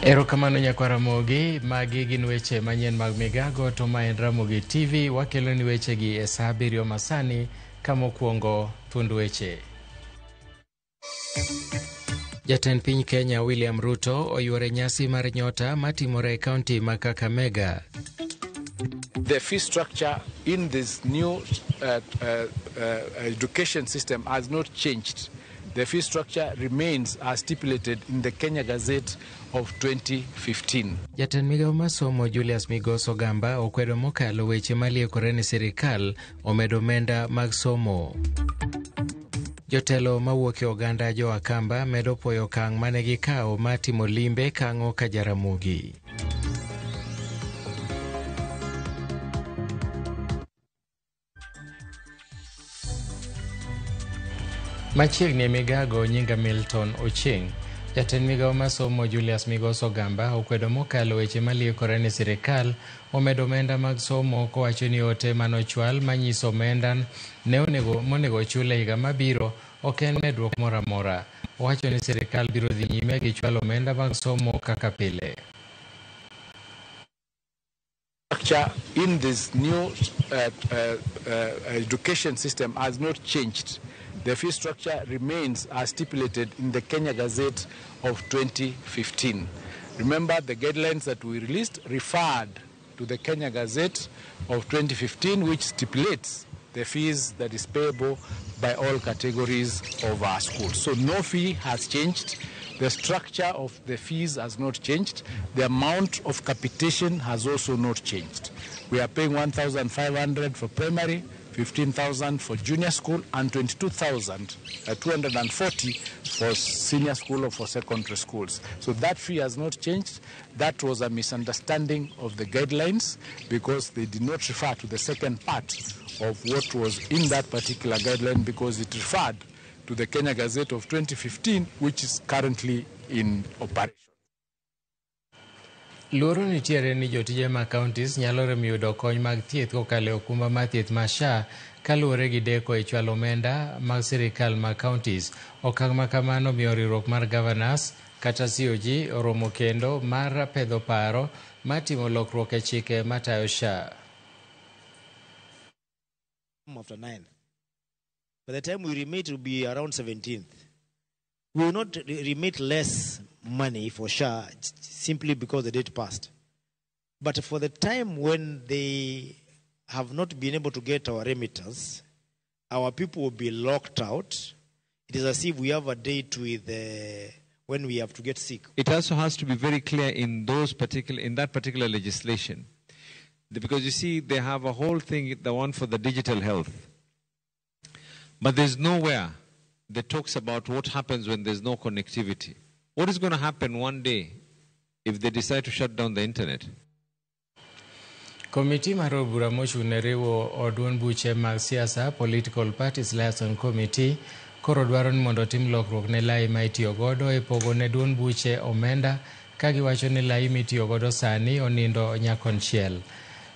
Erokamano nyakwar Ramogi, magi gin weche manyien mag Migago to ma en Ramogi TV, wakeloni wechegi e saa abiriyo masani ka mokwongo thuond weche. Jatend piny Kenya William Ruto oyuore nyasi mar nyota matimore e kaunti ma Kakamega. The fee structure in this new education system has not changed. The fee structure remains as stipulated in the Kenya Gazette of 2015. Jatend migawo mar somo Julius Migos Ogamba okwedo mokalo weche maliekore ni sirikal omedo omenda mag somo. Jotelo mawuok e oganda jo Akamba medo puoyo okang' mane gikawo mar timo limbe Kang'o ka Jaramogi. Machiegni e migago nyinga Milton Ochieng. Jatend migawo mar somo Julius Migos Ogamba okwedo mokalo weche maliekore ni sirikal omedo omenda mag somo kowacho ni ote manochwal manyiso omenda ne onego monego ochul e higa mabiro ok en medruok moro amora. Owacho ni sirikal biro dhi nyime gi chwalo omenda mag somo kaka pile. Structure in this new education system has not changed. The fee structure remains as stipulated in the Kenya Gazette of 2015. Remember, the guidelines that we released referred to the Kenya Gazette of 2015, which stipulates the fees that is payable by all categories of our schools. So no fee has changed. The structure of the fees has not changed. The amount of capitation has also not changed. We are paying 1,500 for primary, 15,000 for junior school, and 22,240 for senior school or for secondary schools. So that fee has not changed. That was a misunderstanding of the guidelines because they did not refer to the second part of what was in that particular guideline because it referred to the Kenya Gazette of 2015, which is currently in operation. Luoro nitiere ni jotije mag counties nyalo rem yudo kony mag thieth kokalo e okumba mar thieth mar SHA kaluwore gi deko e chwalo omenda mag sirikal mag counties. Okang' ma kamano miyo riwruok mar governors kata COG oromo kendo mar pedho paro mar timo lokruok e chike matayo SHA. After 9. By the time we remit, it will be around 17th. We will not remit less money for SHA simply because the date passed. But for the time when they have not been able to get our remittance, our people will be locked out. It is as if we have a date with when we have to get sick. It also has to be very clear in those particular, in that particular legislation, because you see they have a whole thing, the one for the digital health. But there's nowhere that talks about what happens when there's no connectivity. What is going to happen one day if they decide to shut down the internet? Komiti mar od bura mochung' ne riwo od duond buche mag siasa Political Parties Liaison Committee koro dwaro ni mondo otim lokruok ne lai ma itiyo godo e pogo ne duond buche omenda ka giwacho ni lai mitiyo godo sani onindo nyakonchiel.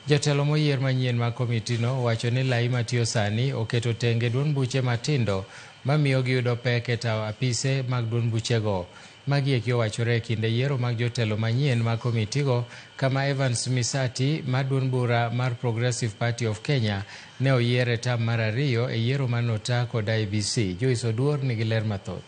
Jotelo moyier manyien mag komitino owacho ni lai matiyo sani oketo tenge duond buche matindo mamiyo giyudo pek e tawo apise mag duond buchego. Magi eki owachore e kinde yiero mag jotelo manyien mag komitigo kama Evans Misati mar duond bura mar Progressive Party of Kenya ne oyier e tam mar ariyo e yiero manota kod IEBC. Joyce Oduor nigi ler mathoth.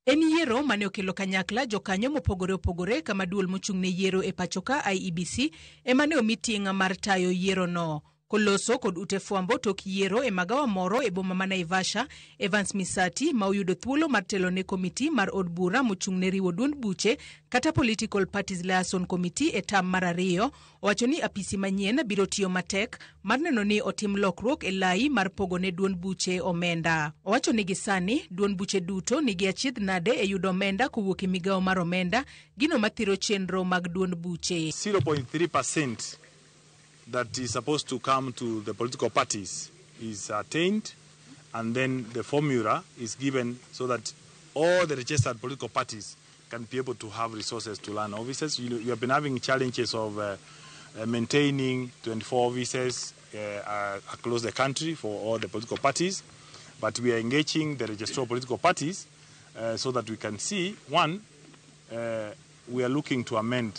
En yiero mane okelo kanyakla jokanyo mopogore opogore kama duol mochung' ne yiero e pachoka IEBC ema ne omi ting' mar tayo yierono. Koloso kod ute fwambo tok yiero e magawa moro e boma ma Naivasha, Evans Misati ma oyudo thuolo mar telo ne komiti mar od bura mochung' ne riwo duond buche kata Political Parties Liaison Committee e tam mar ariyo, owacho ni apisi manyien biro tiyo matek mar neno ni otim lokruok e lai mar pogo ne duond buche omenda. Owacho ni gisani duond buche duto nigi achiedh nade e yudo omenda kowuok e migawo mar omenda, gino mathiro chenro mag duond buche. 0.3% that is supposed to come to the political parties is attained, and then the formula is given so that all the registered political parties can be able to have resources to run offices. You have been having challenges of maintaining 24 offices across the country for all the political parties, but we are engaging the registrar of political parties so that we can see, one, We are looking to amend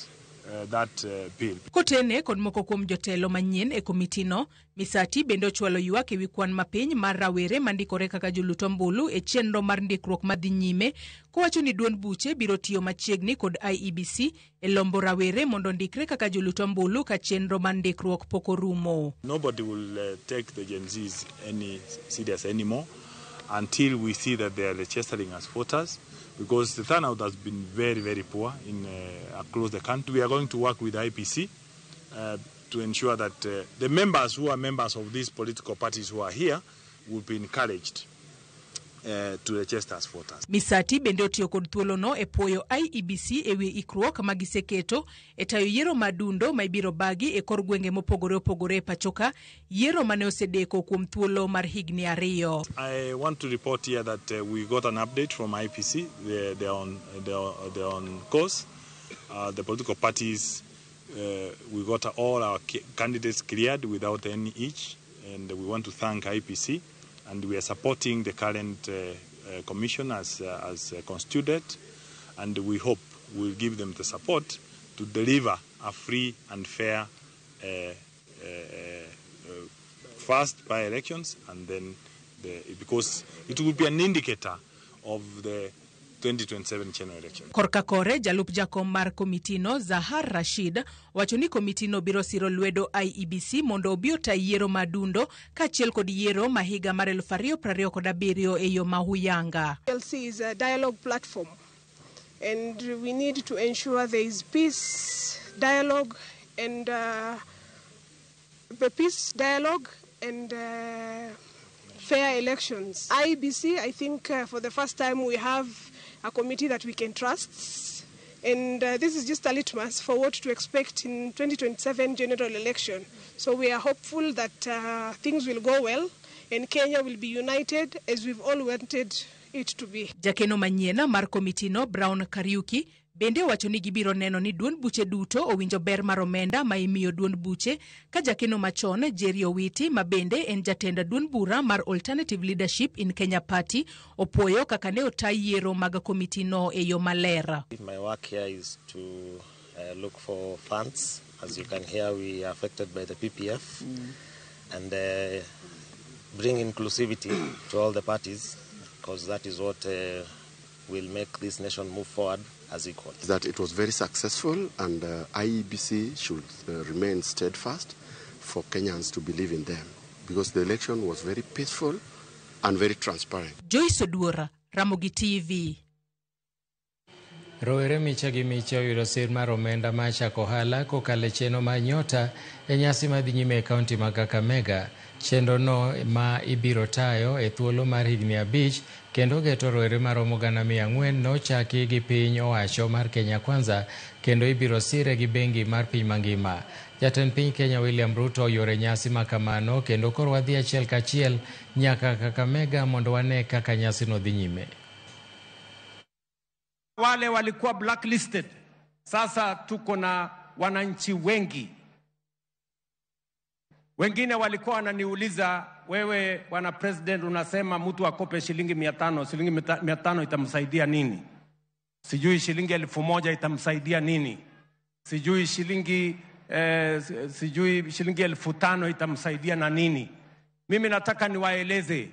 that bill. Kotene kod moko kuom jotelo manyien e komitino, Misati bende ochwalo ywak ewi kwan mapiny mar rawere mandikore kaka jolut ombulu e chenro mar ndikruok madhi nyime, kowacho ni duond buche biro tiyo machiegni kod IEBC e lombo rawere mondo ondikre kaka jolut ombulu ka chenro mar ndikruok pok orumo. Nobody will take the Gen Zs any serious anymore until we see that they are registering as voters, because the turnout has been very, very poor in across the country. We are going to work with IPC to ensure that the members who are members of these political parties who are here will be encouraged to register as voters. Misati bende otiyo kod thuolono e puoyo IEBC ewi ikruok ma giseketo e tayo yiero madundo ma ibiro bagi e kor gwenge mopogore opogore e pachoka, yiero mane osedeko kuom thuolo mar higni 2. I want to report here that we got an update from IPC. They're on course. The political parties, we got all our candidates cleared without any itch, and we want to thank IPC. And we are supporting the current commission as constituted, and we hope we'll give them the support to deliver a free and fair first by-elections, and then because it will be an indicator of the 2027 general election. Korka kore jalup jakom mar komitino Zahar Rashid wacho ni komitino biro siro lwedo IEBC mondo obi ota yiero madundo kaachiel kod yiero ma higa mar 2027 e yo ma huyanga. LC is a dialogue platform, and we need to ensure there is peace, dialogue, and the peace, dialogue, and fair elections. IEBC, I think for the first time we have a committee that we can trust, and this is just a litmus for what to expect in 2027 general election. So we are hopeful that things will go well and Kenya will be united as we've all wanted it to be. Jakeno manyien mar komitino Brown Kariuki bende owacho ni gibiro neno ni duond buche duto owinjo ber mar omenda ma imiyo duond buche, ka jakeno machon Jerry Owiti ma bende en jatend duond bura mar Alternative Leadership in Kenya Party opuoyo kaka ne ota yiero mag komitino e yo maler. My work here is to look for funds. As you can hear, we are affected by the PPF and bring inclusivity to all the parties, because that is what will make this nation move forward as equal. That it was very successful, and IEBC should remain steadfast for Kenyans to believe in them, because the election was very peaceful and very transparent. Joyce Oduora, Ramogi TV. Rowere miche gi miche oyudo sir mar omenda mar chako ohala kokalo e chenro mar Nyota e nyasi madhi nyime e kaunti ma Kakamega. Chenro no ma ibiro tayo e thuolo mar higni 5 kendo geto rowere maromo 400,000 nochaki gi piny owacho mar Kenya Kwanza kendo ibiro sire gi bengi mar piny mangima. Jatend piny Kenya William Ruto oyore nyasi ma kamano kendo koro wadhi achiel kachiel nyaka Kakamega mondo wane kaka nyasi no dhi nyime. Wale walikuwa blacklisted, sasa tuko na wananchi wengi. Wengine walikuwa wananiuliza, wewe bwana president unasema mtu akope shilingi 500, shilingi 500 itamsaidia nini? Sijui shilingi 1000 itamsaidia nini? Sijui shilingi 5000 itamsaidia na nini? Mimi nataka niwaeleze,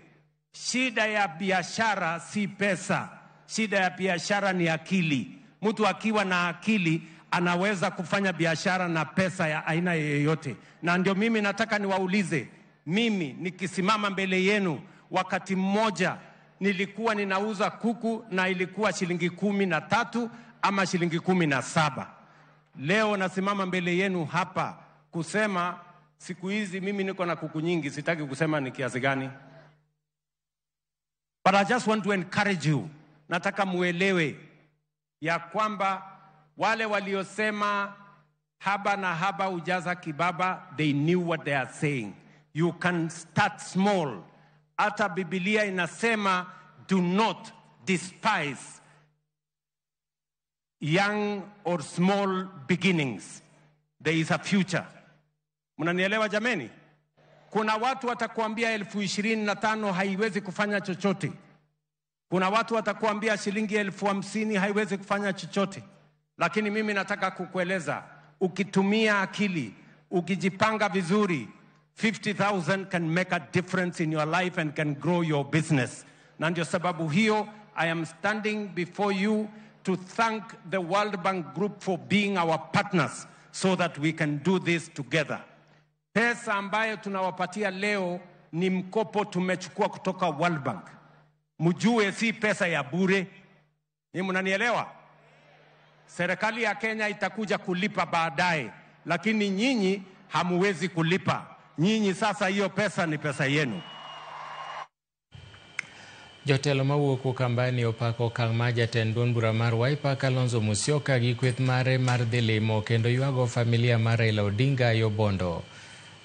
shida ya biashara si pesa. Shida ya biashara ni akili. Mtu akiwa na akili anaweza kufanya biashara na pesa ya aina yoyote. Na ndio mimi nataka niwaulize, mimi nikisimama mbele yenu, wakati mmoja nilikuwa ninauza kuku na ilikuwa shilingi 13 ama shilingi 17. Leo nasimama mbele yenu hapa kusema siku hizi mimi niko na kuku nyingi, sitaki kusema ni kiasi gani. But I just want to encourage you. Nataka muelewe ya kwamba wale waliosema haba na haba ujaza kibaba, they knew what they are saying. You can start small. Hata Biblia inasema do not despise young or small beginnings. There is a future. Mnanielewa jameni? Kuna watu watakuambia 25,000 haiwezi kufanya chochote. Kuna watu watakuambia shilingi 50,000 haiwezi kufanya chochote. Lakini mimi nataka kukueleza, ukitumia akili, ukijipanga vizuri, 50,000 can make a difference in your life and can grow your business. Na ndio sababu hiyo I am standing before you to thank the World Bank Group for being our partners so that we can do this together. Pesa ambayo tunawapatia leo ni mkopo tumechukua kutoka World Bank. Mjue si pesa ya bure. Ni mnanielewa? Serikali ya Kenya itakuja kulipa baadaye, lakini nyinyi hamuwezi kulipa. Nyinyi sasa hiyo pesa ni pesa yenu. Jotelo mawuok Ukambani opako okang' mar jatend duond bura mar Wiper Kalonzo Musyoka gi kweth mare mar dhi limo kendo ywago familia mar Raila Odinga yo Bondo.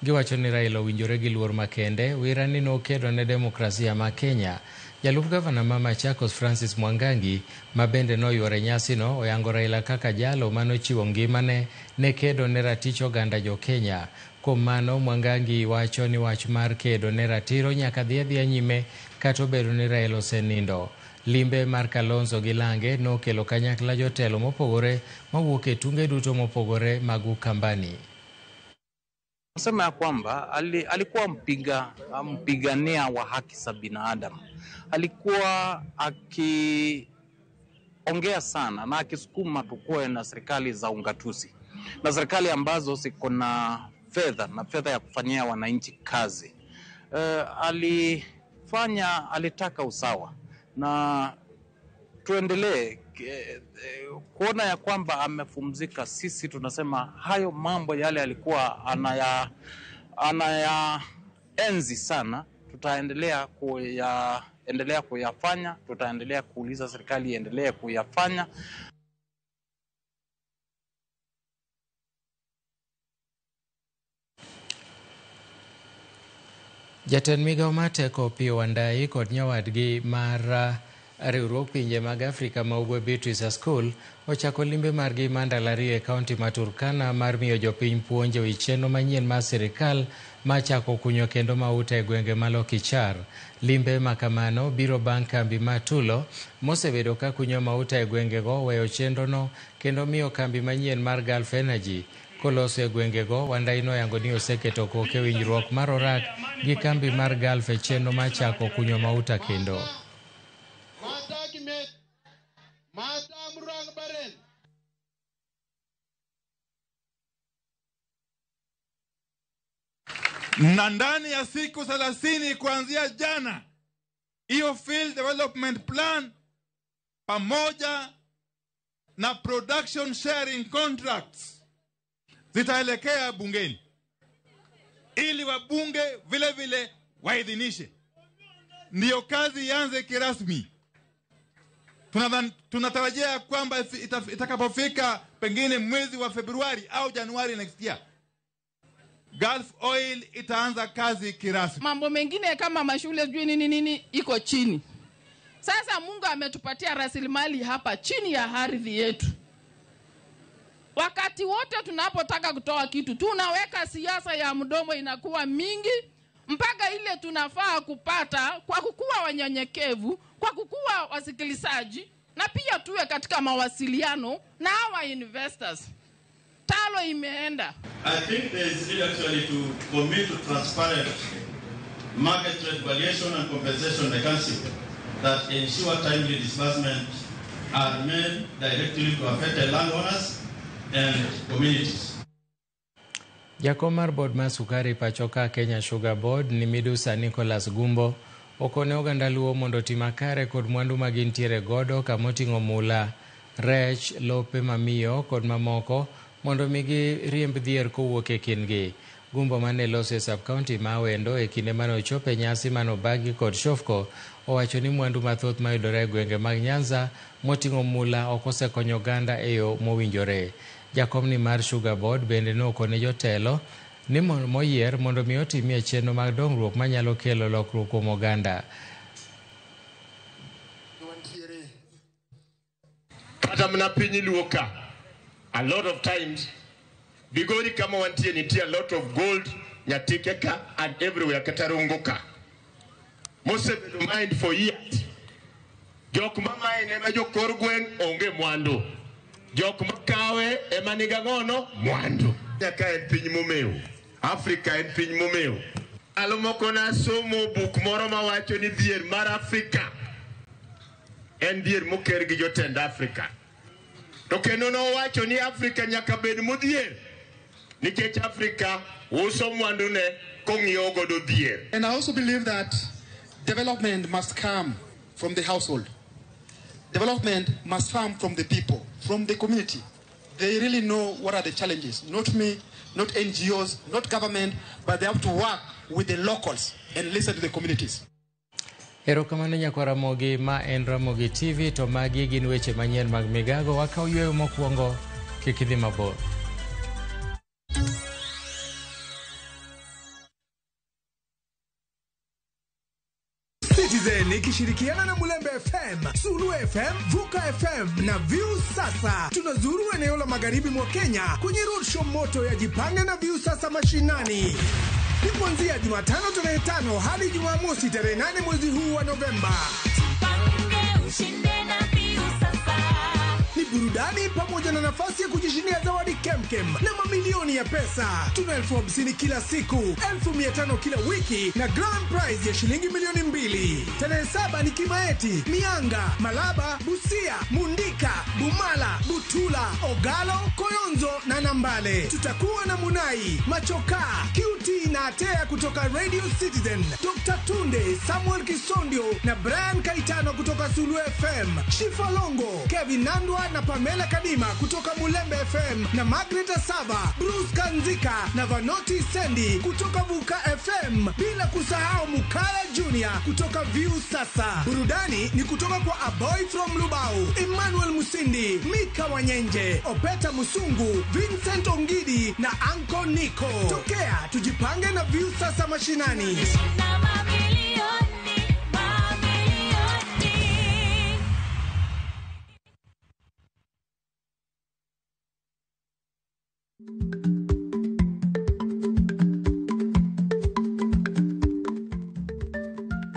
Giwacho ni Raila owinjore gi luor makende, wira ni nokedo ne demokrasia ma Kenya. Jalup gavana ma Machakos Francis Mwangangi, ma bende noyuoro e nyasino, oyango Raila kaka jalo manochiwo ngimane ne kedo ne ratich oganda jo Kenya. Kuom mano, Mwangangi wacho ni wach mar kedo ne ratiro nyaka dhi adhiya nyime kata obedo ni Raila osenindo. Limbe mar Kalonzo gi Lange nokelo kanyakla jotelo mopogore mawuok e tunge duto mopogore mag Ukambani. Nasema ya kwamba alikuwa mpigania wa haki za binadamu. Alikuwa akiongea sana na akisukuma tukue na serikali za ungatuzi na serikali ambazo ziko na fedha na fedha ya kufanyia wananchi kazi. Alitaka usawa, na tuendelee kuona ya kwamba amepumzika. Sisi tunasema hayo mambo yale alikuwa anayaenzi sana, tutaendelea kuyafanya, tutaendelea kuuliza serikali iendelee kuyafanya. Jatend migao mar teko Opiyo Wandayi kod nyawadgi mar riwruog pinje mag Afrika ma Ugwe Beatrice Askul ochako limbe margi mar ndalo ariyo e kaunti ma Turkana mar miyo jopiny puonj ewi chenro manyien mar sirikal mar chako kunyo kendo mauta e gwenge ma Lokichar. Limbe ma kamano biro bang' kambi ma Tulo mosebedo ka kunyo mauta e gwengego weyo chenrono kendo miyo kambi manyien mar Gulf Energy koloso e gwengego. Wandayi noyango ni oseketo koke winjruok mar orak gi kambi mar Gulf e chenro mar chako kunyo mauta kendo. Na ndani ya siku 30 kuanzia jana, hiyo field development plan pamoja na production sharing contracts zitaelekea bungeni ili wabunge vile vile waidhinishe, ndiyo kazi ianze kirasmi. Tunatarajia kwamba itakapofika pengine mwezi wa Februari au Januari next year, Gulf Oil itaanza kazi kirasmi. Mambo mengine kama mashule sijui nini nini iko chini. Sasa Mungu ametupatia rasilimali hapa chini ya ardhi yetu. Wakati wote tunapotaka kutoa kitu, tunaweka siasa ya mdomo inakuwa mingi mpaka ile tunafaa kupata kwa kukuwa wanyenyekevu, kwa kukuwa wasikilizaji, na pia tuwe katika mawasiliano na our investors. Talo imeenda. I think there is need actually to commit to transparent market rate valuation and compensation mechanism that ensure timely disbursement are made directly to affected landowners and communities. Jakom mar board mar sukari pacho ka Kenya Sugar Board ni midusa Nicholas Gumbo okone oganda Luo mondo otim makare kod mwandu ma gintiere godo kamoting'o mula, rech, lope mamiyo kod mamoko mondo mi giriemb dhier kowuok e kindgi. Gumbo mane loso e sub-county ma Awendo e kinde mane ochopo e nyasi mane obagi kod Shofco owacho ni mwandu mathoth mayudore e gwenge mag Nyanza moting'o mula ok osekonyo oganda e yo mowinjore. Jakomni mar Sugar Board bende nokone jotelo ni moyier mondo mi otimie chenro mag dongruok manyalo kelo lokruok kuom oganda. Kata mana piny Luo ka, a lot of times Bigori kama wantie nitie a lot of gold Nyatike ka and everywhere kata Rongo ka. Mosebedo mined for years. Jok ma mine ema jokor gweng' onge mwandu. Jok makawe ema nigi ang'ono mwandu. Ka en piny momew, Afrika en piny momew. Ndalo moko nasomo buk moro mawacho ni dhier mar Afrika en dhier moker gi jotend Afrika. To kendo nowacho ni Afrika nyaka bed modhier nikech Afrika uso mwandune kong'iewo godo dhier. And I also believe that development must come from the household. Development must come from the people, from the community. They really know what are the challenges. Not me, not NGOs, not government, but they have to work with the locals and listen to the communities. Erokamano nyakwa Ramogi, ma en Ramogi TV to magi gin weche manyien mag migago. Wakaw yweyo mokwongo, kik idhi mabor. Citizen ikishirikiana na Mulembe FM, Sulu FM, Vuka FM na View Sasa. Tunazuru eneo la magharibi mwa Kenya kwenye roadshow moto ya Jipange na View Sasa mashinani. Ni kuanzia Jumatano tarehe 5 hadi Jumamosi tarehe 8 mwezi huu wa Novemba. Jipange ushinde na View Sasa. Ni burudani pamoja na nafasi ya kujishindia zawadi kemkem na mamilioni ya pesa. Tuna 50,000 kila siku, 500,000 kila wiki na grand prize ya shilingi 2,000,000. Tarehe 7 ni Kimaeti, Mianga, Malaba, Busia, Mundika, Bumala, Butula, Ogalo, Koyonzo na Nambale. Tutakuwa na Munai, Machoka, QT na Atea kutoka Radio Citizen, Dr. Tunde, Samuel Kisondio na Brian Kaitano kutoka Sulu FM, Shifa Longo, Kevin Nandwa na Pamela Kadima kutoka Mulembe FM na Margaret Asava, Bruce Kanzika na Vanoti Sendi kutoka Vuka FM, bila kusahau Mukala Junior kutoka View Sasa. Burudani ni kutoka kwa A Boy from Lubao, Emmanuel Musindi, Mika Wanyenje, Opeta Musungu, Vincent Ongidi na Anko Nico. Tokea tujipange na View Sasa mashinani.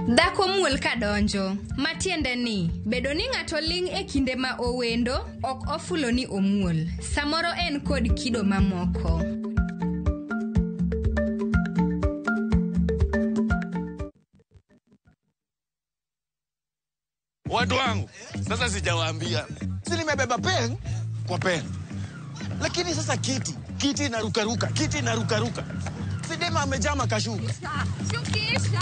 Dhako muol kadonjo, matiende ni bedo ni ng'ato ling' e kinde ma owendo ok ofulo ni omuol. Samoro en kod kido mamoko. Watu wangu, sasa sijawaambia. Si nimebeba pen kwa pen. Lakini sasa kiti inarukaruka, kiti inarukaruka. Sidema amejama kashuka. Shukisha.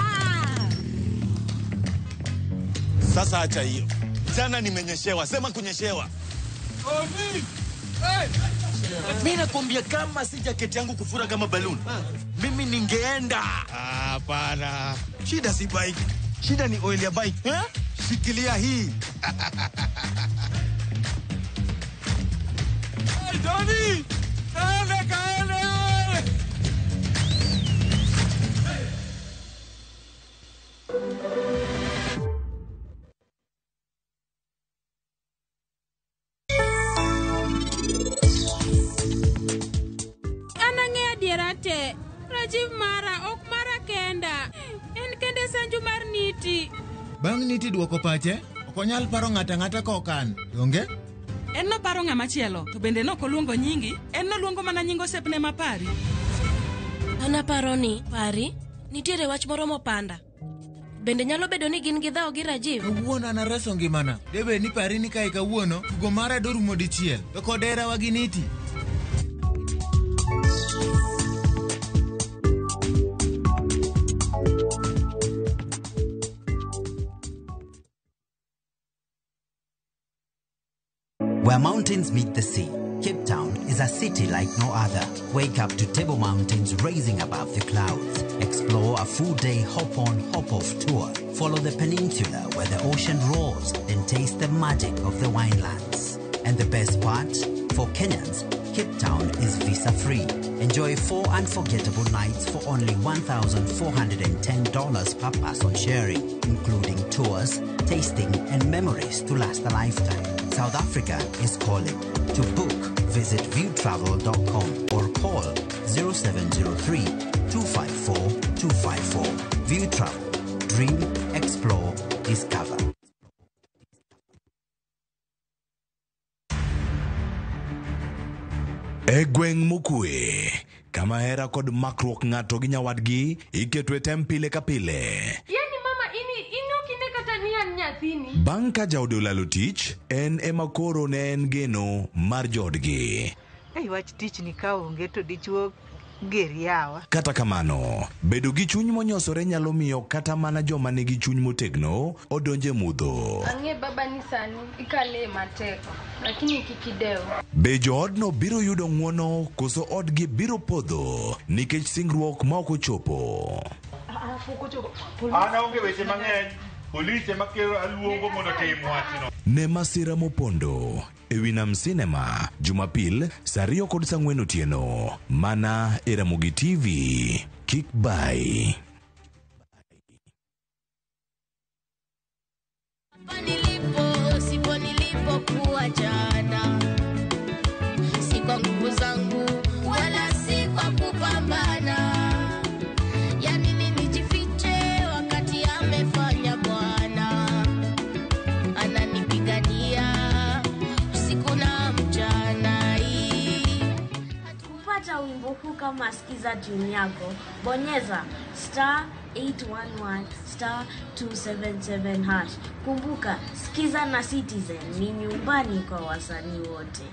Sasa acha hiyo. Jana nimenyeshewa, sema kunyeshewa. Hey! Mimi nakwambia kama si jacket yangu kufura kama balloon, mimi ningeenda. Hapana. Shida si bike. Shida ni oil ya bike. Eh? Shikilia hii. Hey, Johnny! Kaende, kaende! Anang'eyo adiera te. Rajiv mara ok mara kenda. En kende sanju mar niti. Bang' niti duoko pache, ok onyal paro ng'ato ang'ata kokan, donge? En noparo ng'ama chielo, to bende nokoluongo nyingi, en noluongo mana nying osiepne ma Pari. An aparo ni, Pari, nitiere wach moro mopanda. Bende nyalo bedo ni gin gi dhawo gi Rajiv? Kawuono an areso ngimana. Debed ni Pari ni kae kawuono, tugo mara dorumo dichiel. To kod herawa gi niti. Where mountains meet the sea, Cape Town is a city like no other. Wake up to Table Mountains rising above the clouds. Explore a full-day hop-on, hop-off tour. Follow the peninsula where the ocean roars and taste the magic of the winelands. And the best part? For Kenyans, Cape Town is visa-free. Enjoy 4 unforgettable nights for only $1,410 per person sharing, including tours, tasting, and memories to last a lifetime. South Africa is calling. To book, visit viewtravel.com or call 0703 254 254. View Travel. Dream, explore, discover. E gweng' mokwe, kama hera kod makruok ng'ato gi nyawadgi iketo e tem pile ka pile. Yani mama ini ok ine kata ni an nyathini. Bang' ka jaode olalo tich, en ema koro ne en geno mar joodgi. Ei wach tich ni ka onge to dichuo ger yawa. Kata kamano, bedo gi chuny monyosore nyalo miyo kata mana joma nigi chuny motegno odonje mudho. Ang'e baba ni sani ikale matek, lakini kik idew. Be joodno biro yudo ng'uono koso odgi biro podho nikech singruok ma ok ochopo? An aonge weche mang'eny. Polise makelo aluongo mondo otim wachno. Ne masira mopondo e wi Nam Cinema Jumapil saa 2 kod saa 4 otieno mana e Ramogi TV. Kik bai. Nilipo sipo nilipokuwa jana, si kwa nguvu zangu wala si kwa kupambana. Yani ninijifiche wakati amefanya Bwana, ananipigania usiku na mchana. Kupata wimbo huu kama sikiza tune yako, bonyeza star 811 star 277 hash. Kumbuka, sikiza na Citizen ni nyumbani kwa wasanii wote.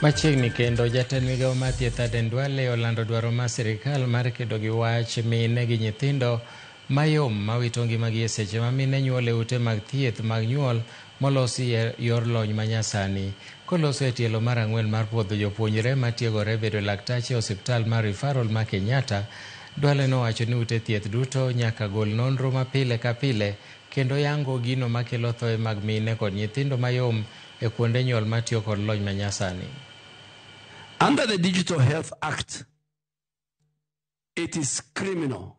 Machiegni kendo jatend migawo mar thieth Aden Duale olando dwaro mar sirikal mar kedo gi wach mine gi nyithindo mayom mawito ngimagi e seche ma mine nyuol e ute mag thieth mag nyuol molosi e yor lony manyasani. Koloso e tielo mar 4 mar puodho jopuonjre matiegore bedo laktache e osiptal mar referral ma Kenyatta, Duale nowacho ni ute thieth duto nyaka gol nonro mapile ka pile kendo yango gino makelo thoe mag mine kod nyithindo mayom e kuonde nyuol matiyo kod lony manyasani. Under the Digital Health Act, it is criminal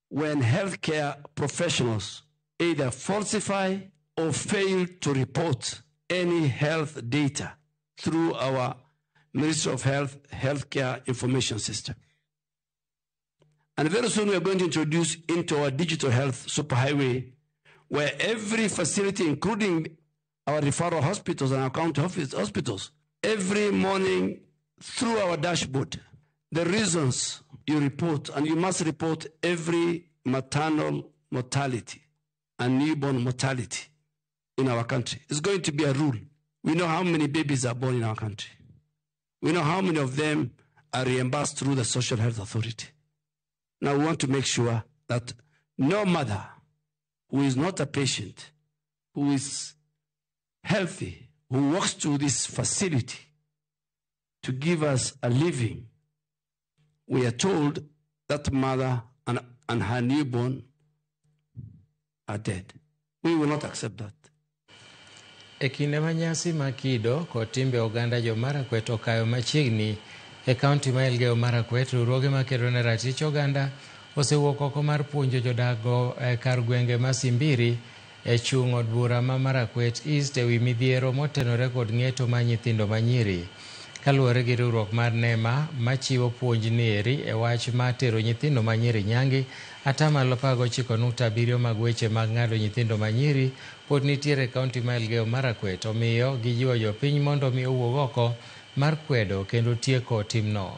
when healthcare professionals either falsify or fail to report any health data through our Ministry of Health Healthcare Information System. And very soon we are going to introduce into our digital health superhighway, where every facility, including our referral hospitals and our county hospitals, every morning through our dashboard, the reasons you report, and you must report every maternal mortality and newborn mortality in our country. It's going to be a rule. We know how many babies are born in our country. We know how many of them are reimbursed through the Social Health Authority. Now we want to make sure that no mother who is not a patient, who is healthy, who walks to this facility to give us a living, we are told that mother and her newborn are dead. We will not accept that. E kinde ma nyasi ma kido kod timbe oganda jo Marakwet okayo machiegni e kaunti ma Elgeyo Marakwet, riwruoge makedo ne ratich oganda osewuok oko mar puonjo jodak go e kar gwenge ma Simbiri e chung' od bura ma Marakwet East ewi midhiero motenore kod ng'eto mar nyithindo manyiri. Kaluwore gi riwruok mar NEMA machiwo puonj nieri e wach mar tero nyithindo manyiri nyangi, 19.7 mag weche mag ng'ado nyithindo manyiri pod nitiere e kaunti ma Elgeyo Marakwet, omiyo gijiwo jopiny mondo mi owuog oko mar kwedo kendo tieko timno.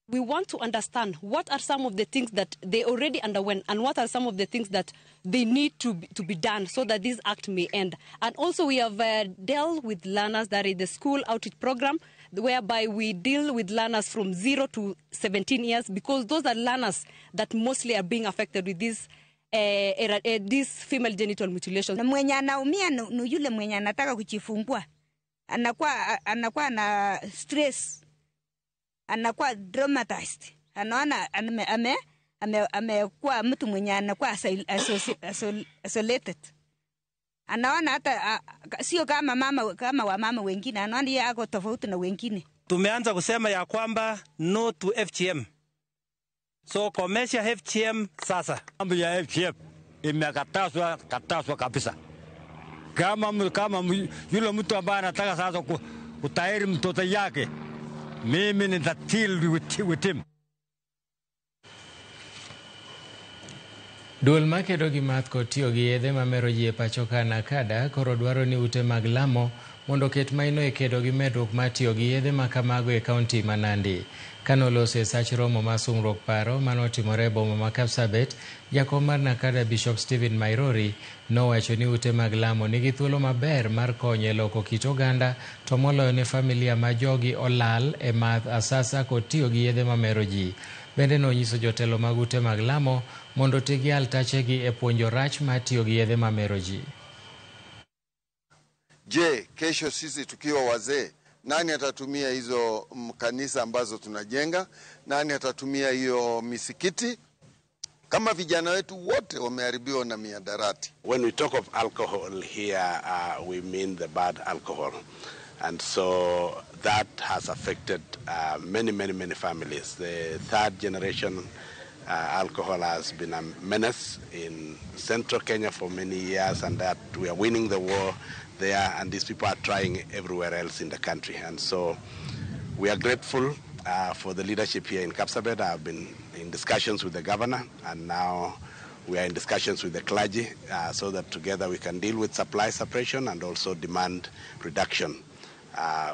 We want to understand what are some of the things that they already underwent and what are some of the things that they need to be done so that this act may end. And also we have dealt with learners, that is the school outreach program, whereby we deal with learners from 0 to 17 years, because those are learners that mostly are being affected with this this female genital mutilation. Na mwenye anaumia ni yule mwenye anataka kujifungua. Anakuwa na stress. Anakuwa traumatized. Anaona amekuwa mtu mwenye anakuwa isolated. Anaona hata sio kama mama, kama wamama wengine, anaona yeye ako tofauti na wengine. Tumeanza kusema ya kwamba no to FGM. So komesha FGM sasa. Mambo ya FGM imekatazwa kabisa. Kama yule mtu ambaye anataka sasa kutahiri mtoto yake, Mimi nitadeal with him. Duol makedo gi math kod tiyo gi yedhe mamero ji e pacho ka NACADA koro dwaro ni ute mag lamo mondo oket maino e kedo gi medruok mar tiyo gi yedhe ma kamago e kaunti ma Nandi. Kanoloso e sach romo mar sungruok paro manotimore e boma ma Kapsabet, jakom mar NACADA Bishop Stephen Mairori nowacho ni ute mag lamo nigi thuolo maber mar konyo e loko kit oganda to moloyo ne familia ma jogi olal e math asasa kod tiyo gi yedhe mamero ji. Bende nonyiso jotelo mag ute mag lamo mondo oti gi altachegi e puonjo rach mar tiyo gi yedhe mamero ji. Je, kesho sisi tukiwa wazee, nani atatumia hizo kanisa ambazo tunajenga? Nani atatumia hiyo misikiti? Kama vijana wetu wote wameharibiwa na mihadarati. When we talk of alcohol here, we mean the bad alcohol. And so that has affected many, many, many families. The third generation alcohol has been a menace in central Kenya for many years, and that we are winning the war there, and these people are trying everywhere else in the country. And so we are grateful for the leadership here in Kapsabet. I've been in discussions with the governor, and now we are in discussions with the clergy so that together we can deal with supply suppression and also demand reduction.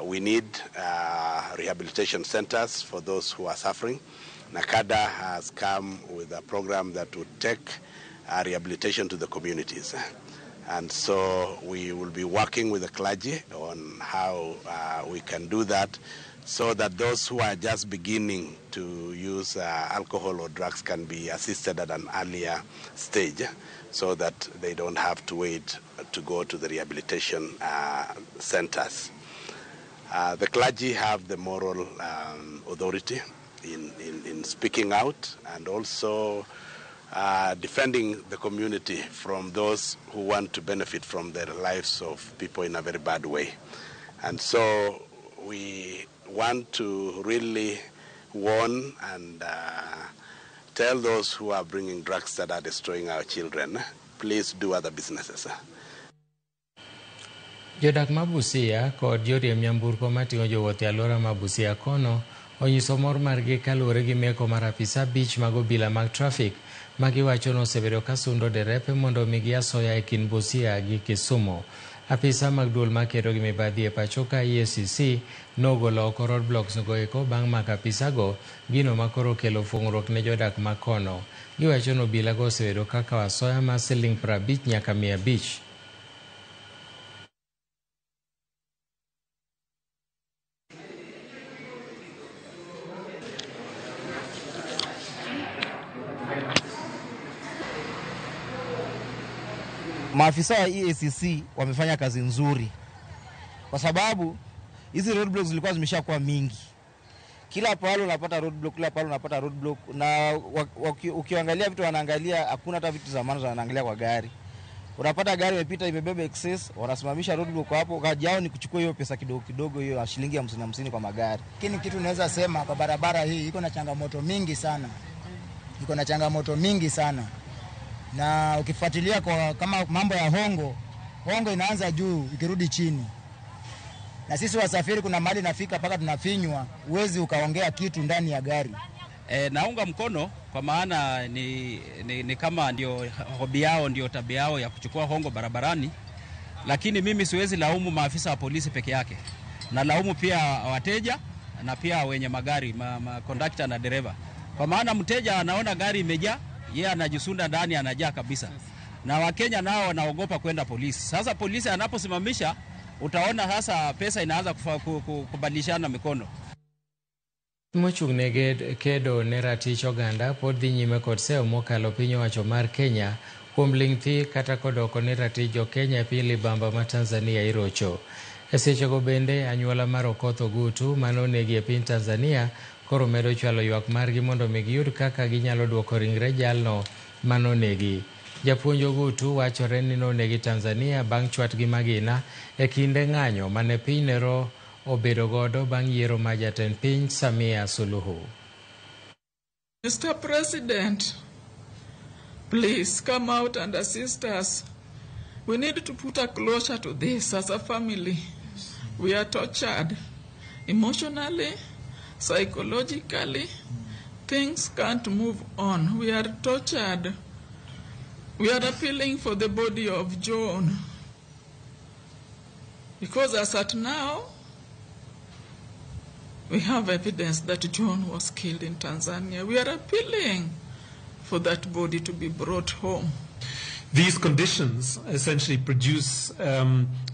We need rehabilitation centers for those who are suffering. NACADA has come with a program that would take rehabilitation to the communities. And so we will be working with the clergy on how we can do that so that those who are just beginning to use alcohol or drugs can be assisted at an earlier stage so that they don't have to wait to go to the rehabilitation centers. The clergy have the moral authority in speaking out and also defending the community from those who want to benefit from the lives of people in a very bad way. And so we want to really warn and tell those who are bringing drugs that are destroying our children, please do other businesses. Jodak ma Busia kod joriemb nyamburko mating'o jowuoth e alwora ma Busia kono onyiso mor margi kaluwore gi meko mar apisa 5 mag obila mag trafik ma giwacho ni osebedo ka sundo derepe mondo omigi asoya e kind Busia gi Kisumu. Apisa mag duol makedo gi mibadhi e pacho ka EACC nogolo oko roadblocks go eko bang' mako apisago, gino ma koro okelo fung'ruok ne jodak ma kono. Giwacho ni obila go osebedo ka kawo asoya mar siling 50 nyaka 500. Maafisa wa EACC wamefanya kazi nzuri kwa sababu hizi roadblocks zilikuwa zimeshakuwa mingi. Kila pahali unapata roadblock, kila pahali unapata roadblock, na ukiangalia vitu wanaangalia, hakuna hata vitu za maana wanaangalia kwa gari. Unapata gari imepita imebeba excess, wanasimamisha roadblock hapo, kazi yao ni kuchukua hiyo pesa kidogo kidogo, hiyo shilingi 50 kwa magari. Lakini kitu naweza sema kwa barabara hii iko na changamoto mingi sana. Iko na changamoto mingi sana. Na ukifuatilia kwa kama mambo ya hongo, hongo inaanza juu ikirudi chini. Na sisi wasafiri kuna mahali nafika paka tunafinywa, huwezi ukaongea kitu ndani ya gari. Naunga mkono kwa maana ni kama ndio hobi yao, ndio tabia yao ya kuchukua hongo barabarani. Lakini mimi siwezi laumu maafisa wa polisi peke yake. Na laumu pia wateja na pia wenye magari, kondakta na dereva. Kwa maana mteja anaona gari imejaa, yeye anajisunda ndani, anajaa kabisa. Na Wakenya nao wanaogopa kwenda polisi. Sasa polisi anaposimamisha, utaona sasa pesa inaanza kubadilishana mikono. Mochung' ne kedo ne ratich oganda pod dhi nyime kod seyo mokalo piny owacho mar Kenya kuom ling' thi kata kodoko ne ratich jo Kenya e piny libamba ma Tanzania irocho. E sechego bende anyuola mar Okoth Ogutu manonegi e piny Tanzania koro medo chwalo ywak margi mondo mi giyud kaka ginyalo duoko ringre jalno manonegi. Japuonj Ogutu wachore ni nonegi Tanzania bang' chwat gi magina e kinde ng'anyo mane piny nero obedo godo bang' yiero mar jatend piny Samia Suluhu. Mr. President, please come out and assist us. We need to put a closure to this as a family. We are tortured emotionally, Psychologically, things can't move on. We are tortured. We are appealing for the body of John. Because as at now, we have evidence that John was killed in Tanzania. We are appealing for that body to be brought home. These conditions essentially produce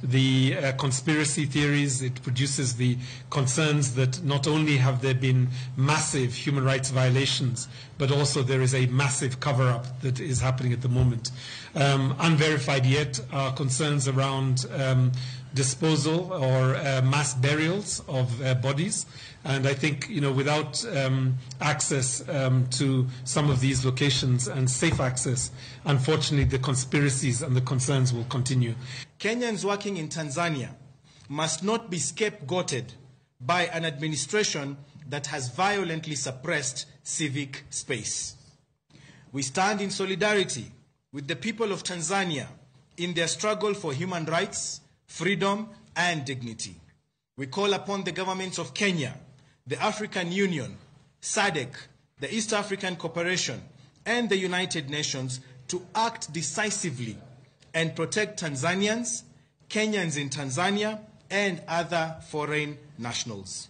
the conspiracy theories. It produces the concerns that not only have there been massive human rights violations, but also there is a massive cover-up that is happening at the moment. Unverified yet are concerns around disposal or mass burials of bodies. And I think, you know, without access to some of these locations and safe access, unfortunately, the conspiracies and the concerns will continue. Kenyans working in Tanzania must not be scapegoated by an administration that has violently suppressed civic space. We stand in solidarity with the people of Tanzania in their struggle for human rights, freedom, and dignity. We call upon the governments of Kenya, the African Union, SADC, the East African Cooperation, and the United Nations to act decisively and protect Tanzanians, Kenyans in Tanzania, and other foreign nationals.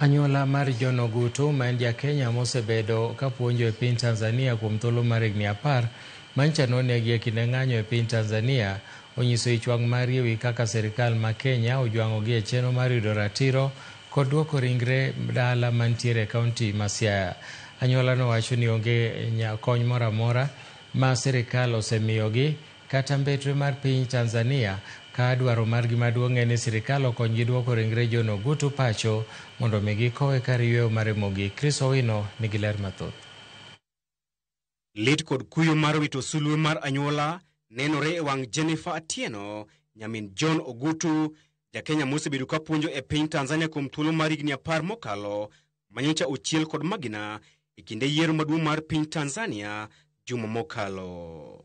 Anyuola mar John Ogutu ma en ja Kenya mosebedo kapuonjo e piny Tanzania kuom thuolo mar higni 10 mancha nonegi e kinde ng'anyo e piny Tanzania onyiso ich wang' mari ewi kaka sirikal ma Kenya ojwang'ogi e chenro mar yudo ratiro kod duoko ringre dala mantiere e kaunti ma Siaya. Anyuola nowacho ni onge kony moro amora ma sirikal osemiyogi kata mbetre mar piny Tanzania ka dwaro margi maduong' en ni sirikal okonygi duoko ringre John Ogutu pacho mondo mi gikowe kar yweyo mare mogik. Chris Owino nigi ler mathoth. Lit kod kuyo mar wito sulwe mar anyuola nenore e wang' Jennifer Atieno, nyamin John Ogutu, ja Kenya mosebedo ka puonjo e piny Tanzania kuom thuolo mar higni 10 mokalo, manyocha ochiel kod magina e kinde yiero maduong' mar piny Tanzania juma mokalo.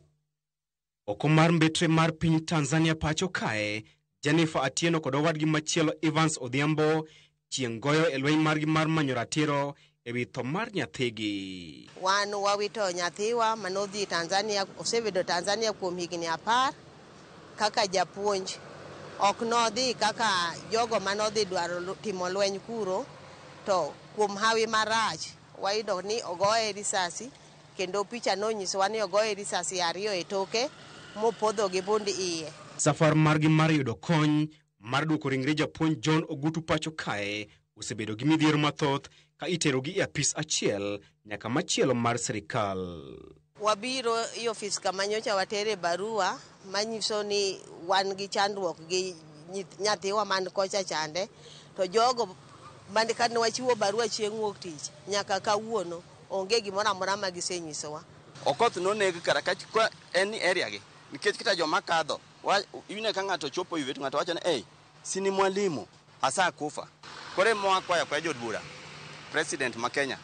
Oko mar mbetre mar piny Tanzania pacho kae, Jennifer Atieno kod owadgi machielo Evans Odhiambo chieng' goyo e lweny margi mar manyo ratiro ewi tho mar nyathigi. Wan wawito nyathiwa manodhi Tanzania, osebedo Tanzania kuom higni 10 kaka japuonj. Ok nodhi kaka jogo manodhi dwaro timo lweny kuro, to kuom hawi marach wayudo ni ogoye risasi, kendo picha nonyisowa ni ogoye risasi 2 e toke mopodho gi bund iye. Safar margi mar yudo kony mar duoko ringre japuonj John Ogutu pacho kae osebedo gi midhiero mathoth ka iterogi e apis achiel nyaka machielo mar sirikal. Wabiro e ofis kama nyocha watere barua manyiso ni wan gi chandruok gi nyathiwa man kocha chande, to jogo man kane wachiwo barua chieng' wuok tich nyaka kawuono onge gimoro amora ma gisenyisowa. Okoth noneg kara ka en ni area gi nikech kata joma kadho ineno ka ng'ato chopo iwe to ng'ato wacho ni ei sini mwalimu asa kufa. Kore moa kwaya kwa jood bura, president ma Kenya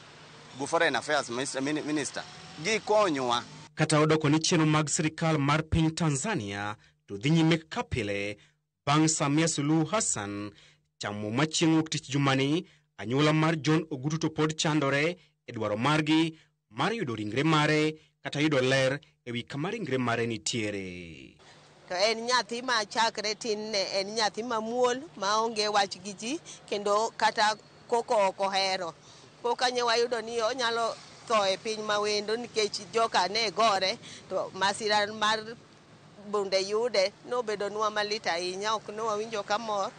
go foreign affairs minister gikonywa. Kata odoko ni chenro mag sirikal mar piny Tanzania to dhi nyime kaka pile bang' Samia Suluhu Hassan chamo muma chieng' wuok tich jumani, anyuola mar John Ogutu to pod chandore e dwaro margi mar yudo ringre mare kata yudo ler ewi kama ringre mare nitiere. To en nyathi ma chakre tin ne en nyathi mamuol maonge wach gi ji, kendo kata koko ok ohero. Koka nye wayudo ni onyalo tho e piny mawendo nikech joka ne gore, to masira mar bunde yude nobedonwa malit ahinya, ok ne wawinjo ka mor,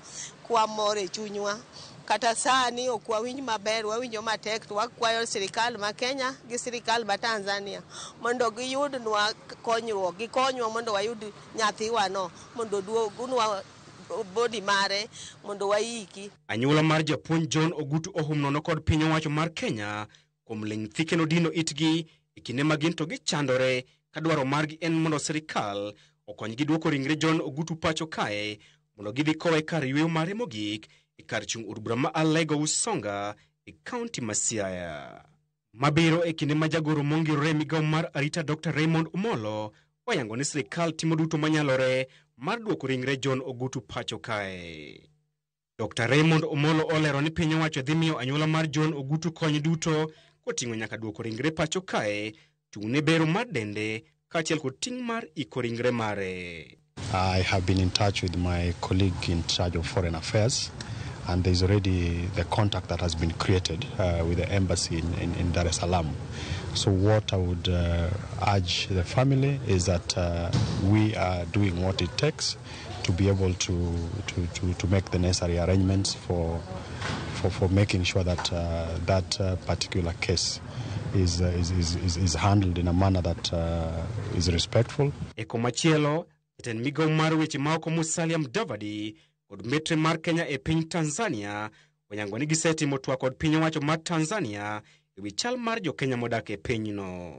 kwa mor e chunywa. Kata sani ok wawinj maber, wawinjo matek, to wakwayo sirikal ma Kenya gi sirikal ma Tanzania mondo giyudnwa konyruok, gikonywa mondo wayud nyathiwano, mondo oduognwa body mare mondo waiki. Anyuola mar japuonj John Ogutu ohum nono kod piny owacho mar Kenya kuom ling' thi kendo dino itgi e kinde ma gin to gichandore ka dwaro margi en mondo sirikal okonygi duoko ringre John Ogutu pacho kae mondo gidhi kowe kar yweyo mare mogik e kar chung' od bura ma Alego Usonga e kaunti ma Siaya. Mabiro e kinde ma jagoro mongirore e migawo mar arita Dr. Raymond Omolo oyango ni sirikal timo duto manyalore mar duoko ringre John Ogutu pacho kae. Dr. Raymond Omolo olero ni piny owacho dhi miyo anyuola mar John Ogutu kony duto koting'o nyaka duoko ringre pacho kae, chung' ne bero mar dende kaachiel kod ting' mar iko ringre mare. I have been in touch with my colleague in charge of foreign affairs, and there's already the contact that has been created with the embassy in Dar es Salaam. So what I would urge the family is that we are doing what it takes to be able to make the necessary arrangements for making sure that that particular case is handled in a manner that is respectful. E komachielo, jatend migawo mar weche maoko Musalia Mudavadi kod mitre mar Kenya e piny Tanzania oyango ni gisetimo twak kod piny owacho mar Tanzania e wi chal mar jokenya modak e pinyno.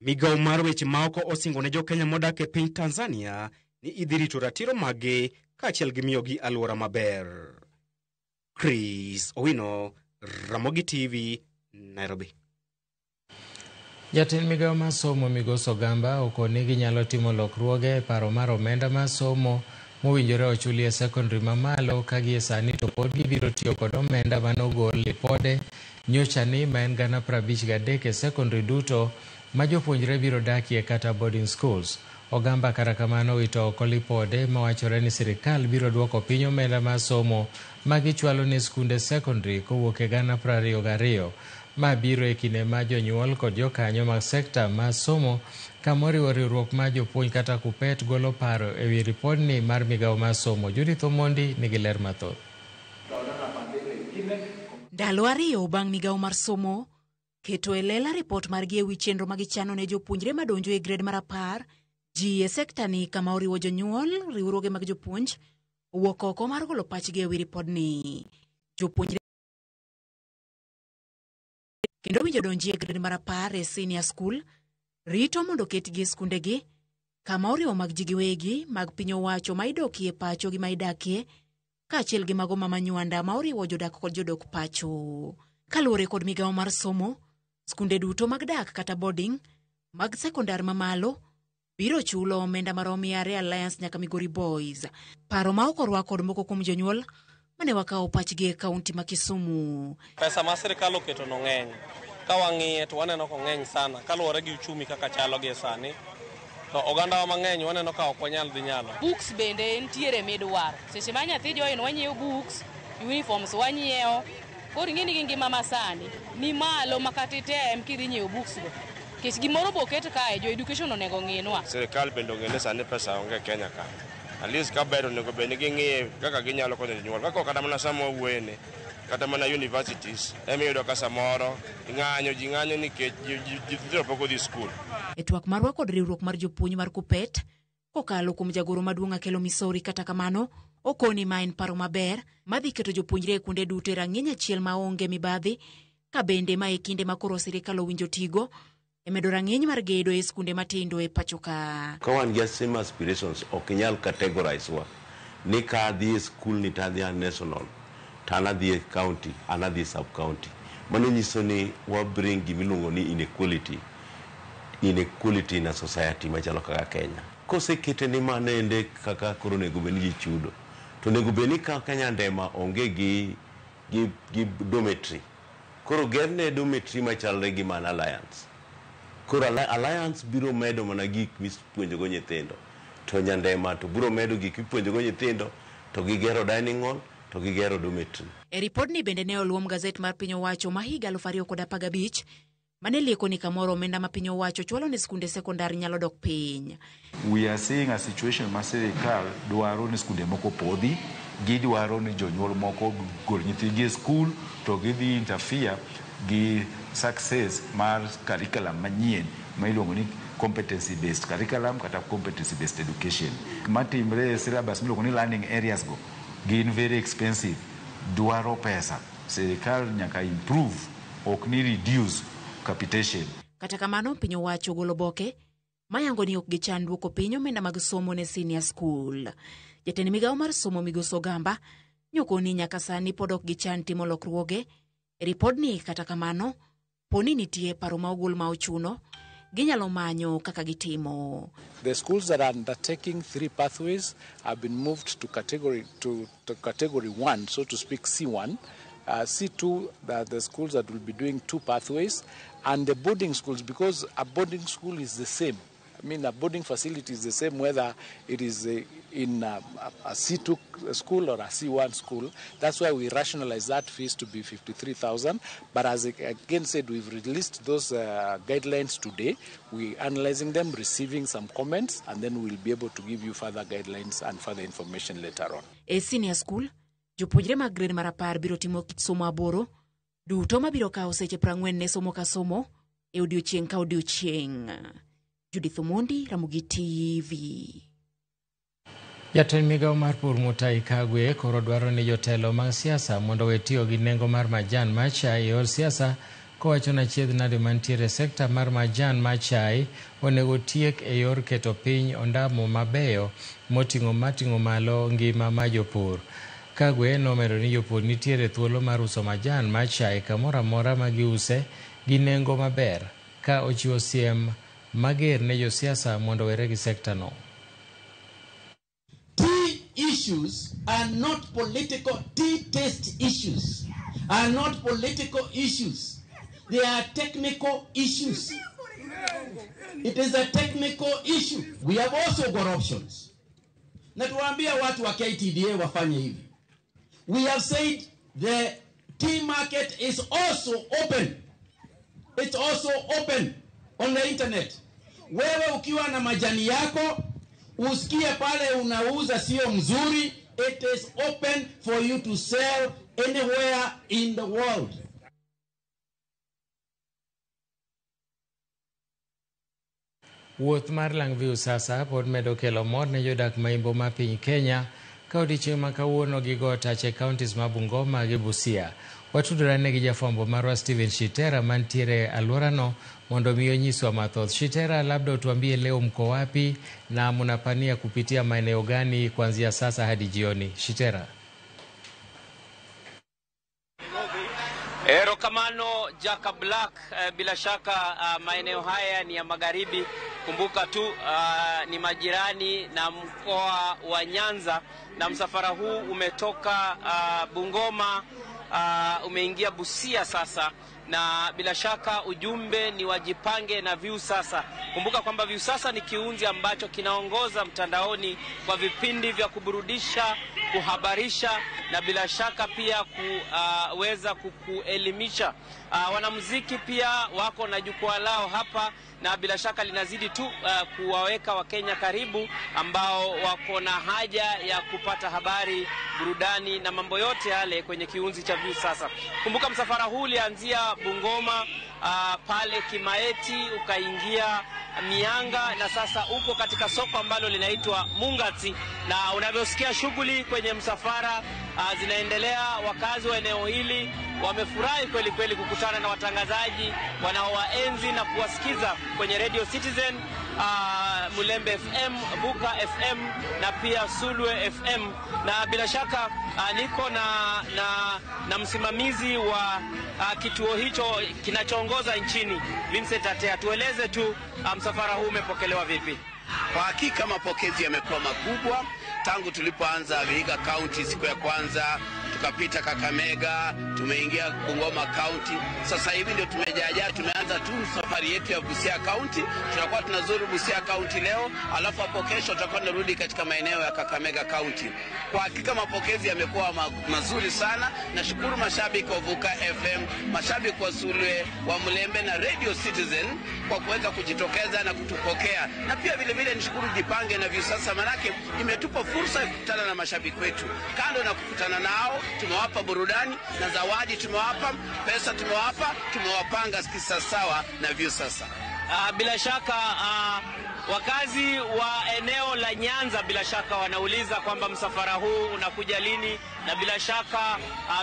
Migawo mar weche maoko osingo ne jokenya modak e piny Tanzania ni idhi rito ratiro maggi kaachiel gi miyogi alwora maber. Chris Owino, Ramogi TV, Nairobi. Jatend migawo mar somo Migosi Ogamba okoni ginyalo timo lokruoge e paro mar omenda mar somo mowinjore ochuli e sekondari mamalo ka gie sani to pod gibiro tiyo kod omenda manogol lipode nyochani ma en 53,000 e sekondari duto ma jopuonjre biro dakie kata boarding schools. Ogamba kata kamano owito oko lipode mawachore ni sirikal biro duoko piny omenda mar somo ma gichwalo ne skunde sekondari kowuok e 22,000 ma biro e kinde ma jonyuol kod jokanyo mag sekta mar somo kamoriwo riwruok mar jopuonj kata KUPPET golo paro e wi ripodni mar migawo mar somo. Judith Omondi nigi ler mathoth. Ndalo ariyo bang' migawo mar somo keto e lela ripot margi e wi chenro ma gichano ne jopuonjre madonjo e grade mar 10, ji e sekta ni kama oriwo jonyuol, riwruoge mag jopuonj owuok oko mar golo pachgi e wi ripodni. Jopuonjre kendo winjo donji e grade mar 10 e senior school rito mondo oketgi e skundegi kama oriwo mag ji giwegi, mag piny owacho ma idokie pacho gi ma idakie, kaachiel gi mago ma manywanda ma oriwo jodak kod jodok pacho. Kaluwore kod migawo mar somo, skunde duto mag dak kata boarding mag sekondar mamalo biro chulo omenda marom yare Alliance nyaka Migori Boys. Paro ma ok orwak kod moko kuom jonyuol mane wakawo pachgi e kaunti ma Kisumu. Pesa ma sirikal oketo no ng'eny. Ka wang'iye to waneno ko ng'eny sana kaluwore gi uchumi kaka chalo gie sani. To ogandawa mang'eny waneno ka ok wanyal dhi nyalo. Books bende nitiere midwaro. Seche ma nyathi join wanyiewo books, uniforms wanyiewo. Koro ing'e ni gi ngima masani ni malo ma kata item kidhi nyiewo books go. Nikech gimoro bo oket kae, jo education onego ng'inwa. Sirikal bende ong'e ni sani pesa onge Kenya ka. At least ka ber onego bed ni ging'iye kaka ginyalo konyo jonyuol. Kaka kata mana sama wawuoyeni, kata mana universities, emiyudo ka samoro ng'anyo ji ng'anyo nikech nyithindo pok odhi skul. E twak marwa kod riwruok mar jopuonj mar KUPPET, kokalo kuom jagoro maduong' Akelo Misori, kata kamano, okoni ma en paro maber madhi keto jopuonjre e kuonde duto e rang'iny achiel maonge mibadhi, ka bende ma e kinde ma koro sirikal owinjo tigo e medo rang'iny mar gedo e skunde matindo e pacho ka. Ka wan gi same aspirations, ok inyal categorize wa ni ka adhi e skul ni to adhi a national, to an adhi e county, an adhi e sub county. Mano nyiso ni wa bring gimiluongo ni inequality, inequality in a society machalo kaka Kenya. Kosekete ni mano ende kaka koro onego bed ni ji chudo, to onego bed ni kaka Nyandema onge gi dormitory. Koro gerne dormitory machalre gi man Alliance. Koro Alliance biro medo mana gik mipuonjogo nyithindo, to Nyandema to biro medo gik mipuonjogo nyithindo, to gigero dining hall, to gigero dormitory. E ripodni bende ne oluom gazet mar piny owacho ma higa 2015 mane lieko ni kamoro omenda ma piny owacho chwalo ne skunde sekondar nyalo dok piny. We are seeing a situation ma sirikal dwaro ni skunde moko podhi, gidwaro ni jonyuol moko gol nyithindgi e skul, to gidhi interfere gi success mar curriculum manyien ma iluongo ni competency based curriculum kata competency based education. Matimre e syllabus miluongo ni learning areas go gin very expensive, dwaro pesa. Sirikal nyaka improve, ok ni reduce capitation. Kata kamano, piny owacho ogolo oboke mayango ni ok gichan duoko piny omenda mag somo ne senior school. Jatend migawo mar somo Migosi Ogamba nyokoni nyaka sani pod ok gichan timo lokruoge e ripodni. Kata kamano, poni nitie paro ma ogol ma ochuno, ginyalo manyo kaka gitimo. The schools that are undertaking 3 pathways have been moved to category to category 1, so to speak, C1. C2, the schools that will be doing 2 pathways, and the boarding schools, because a boarding school is the same. I mean, a boarding facility is the same whether it is in a C2 school or a C1 school. That's why we rationalize that fees to be 53,000. But as I again said, we've released those guidelines today. We're analyzing them, receiving some comments, and then we'll be able to give you further guidelines and further information later on. E senior school, jopuonjre mag grade mar 10 biro timo kit somo 8 duto mabiro kawo seche 40 ne somo ka somo e odiochieng' ka odiochieng'. Judith Omondi, Ramogi TV. Jatend migawo mar pur Mutahi Kagwe koro dwaro ni jotelo mag siasa mondo owe tiyo gi nengo mar majan mar chai e yor siasa, kowacho ni achiedh nade mantiere e sekta mar majan mar chai onego tiek e yor keto piny ondamo mabeyo mating'o malo ngima mar jopur. Kagwe nomedo ni jopur nitiere thuolo mar uso majan mar chai kamoro amora ma giuse gi nengo maber, ka ochiwo siem mager ne josiasa mondo owere gi sekta no. Tea issues are not political. Tea taste issues are not political issues. They are technical issues. It is a technical issue. We have also got options. Na tuwaambia watu wa KTDA wafanye hivi. We have said the tea market is also open. It's also open on the internet. Wewe ukiwa na majani yako, usikie pale unauza sio mzuri, it is open for you to sell anywhere in the world. Wuoth mar Lang Viusasa pod medo kelo mor ne jodak ma imbo ma piny Kenya ka odiechieng' ma kawuono gigo tach e counties ma Bungoma gi Busia. Watudore ne gi jafwambo marwa Steven Shitera mantiere alworano mondo mi onyiswa mathoth. Shitera, labda utuambie leo mko wapi na mnapania kupitia maeneo gani kuanzia sasa hadi jioni? Shitera. Erokamano Jaka Black, bila shaka maeneo haya ni ya magharibi. Kumbuka tu ni majirani na mkoa wa Nyanza, na msafara huu umetoka Bungoma, umeingia Busia sasa, na bila shaka ujumbe ni wajipange na Viusasa. Kumbuka kwamba Viusasa ni kiunzi ambacho kinaongoza mtandaoni kwa vipindi vya kuburudisha, kuhabarisha na bila shaka pia kuweza kukuelimisha. Wanamuziki pia wako na jukwaa lao hapa, na bila shaka linazidi tu kuwaweka Wakenya karibu ambao wako na haja ya kupata habari, burudani na mambo yote yale kwenye kiunzi cha Viusasa. Kumbuka msafara huu ulianzia Bungoma, pale Kimaeti, ukaingia Mianga na sasa uko katika soko ambalo linaitwa Mungati, na unavyosikia shughuli kwenye msafara zinaendelea. Wakazi wa eneo hili wamefurahi kweli kweli kukutana na watangazaji wanaowaenzi na kuwasikiza kwenye Radio Citizen, Mulembe FM, Buka FM na pia Sulwe FM. Na bila shaka niko na msimamizi wa kituo hicho kinachoongoza nchini, Vincent Atea. Tueleze tu msafara huu umepokelewa vipi? Kwa hakika mapokezi yamekuwa makubwa tangu tulipoanza Vihiga County siku ya kwanza, tukapita Kakamega, tumeingia Bungoma County. Sasa hivi ndio tumejaajaa, tumeanza tu safari yetu ya Busia County. Tutakuwa tunazuru Busia County leo, alafu hapo kesho tutakuwa tunarudi katika maeneo ya Kakamega County. Kwa hakika mapokezi yamekuwa mazuri sana. Nashukuru mashabiki wa Vuka FM, mashabiki wa Sulwe, wa Mulembe na Radio Citizen kwa kuweza kujitokeza na kutupokea. Na pia vile vile nishukuru Jipange na Viusasa, manake imetupa fursa ya kukutana na mashabiki wetu. Kando na kukutana nao, tumewapa burudani na zawadi, tumewapa pesa, tumewapa, tumewapanga kisawasawa na Viusasa. Bila shaka wakazi wa eneo la Nyanza bila shaka wanauliza kwamba msafara huu unakuja lini, na bila shaka